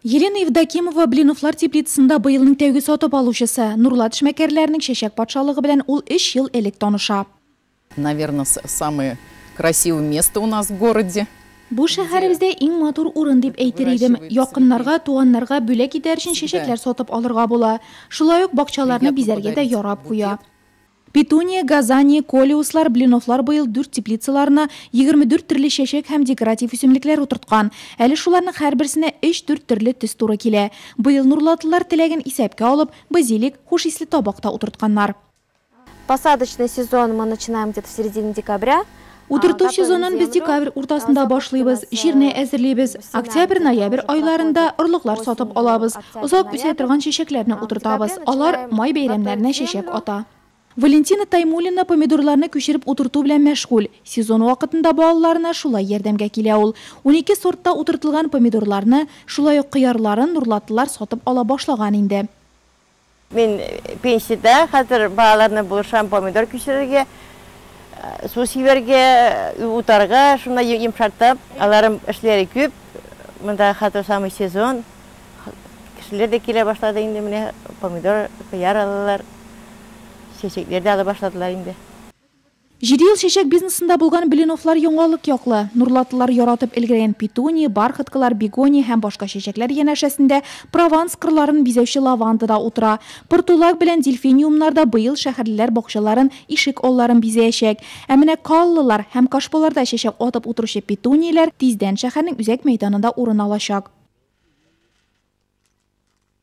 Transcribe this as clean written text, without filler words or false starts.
Елена Евдокимова Блиновлар теплицасында быелның тәүге сатып алучысы. Нурлат эшмәкәрләренең чәчәк патшалыгы белән ул өч ел элек таныша. Наверное, самое красивое место у нас в городе. Бу шәһәребездә иң матур урын дип әйтер идем. Якыннарга, туганнарга бүләк итәр өчен чәчәкләр сатып алырга була. Шулай ук бакчаларны бизәргә дә ярап куя. Петуния, газания, колеуслар, Блиновлар быел дүрт теплицаларына 24 төрле чәчәк һәм декоратив үсемлекләр утырткан. Әле шуларның һәрберсенә өч-дүрт төрле төс туры килә. Быел нурлатлылар теләген исәпкә алып, базилик, хуш исле табак та утыртканнар. Посадочный сезон мы начинаем где-то в середине декабря. Утырту сезонын без декабрь уртасында башлыйбыз, җирне әзерлибез. Октябрь-ноябрь айларында орлыклар сатып алабыз. Озак үсә торган чәчәкләрне утыртабыз. Алар май бәйрәмнәренә чәчәк ата. Валентина Таймуллина помидорларны күчереп утырту белән мәшгуль. Сезон вакытында балаларына шулай ярдәмгә килә ул. 12 сортта утыртылган помидорларны, шулай ук кыярларын нурлатлылар сатып ала башлаган инде. Мин пенсиядә, хәзер балаларны булышам помидор күчерергә, су сибәргә, утарга, шунда йомшартып. Аларым эшләре күп. Монда хәзер самый сезон. Кешеләр дә килә башлады инде менә помидор, кыяр алалар. Чәчәкләр дә ала башладылар инде. Җиде ел чәчәк бизнесында булган Блиновлар яңалык яклы. Нурлатлылар яратып өлгергән петуния, бархаткалар, бегония һәм башка чәчәкләр янәшәсендә Прованс кырларын бизәүче лаванда да утыра. Портулак белән дельфиниумнар да быел шәһәрлеләр бакчаларын, ишек алларын бизәячәк. Ә менә каллалар һәм кашполарда чәчәк атып утыручы петунияләр тиздән шәһәрнең үзәк мәйданында урын алачак.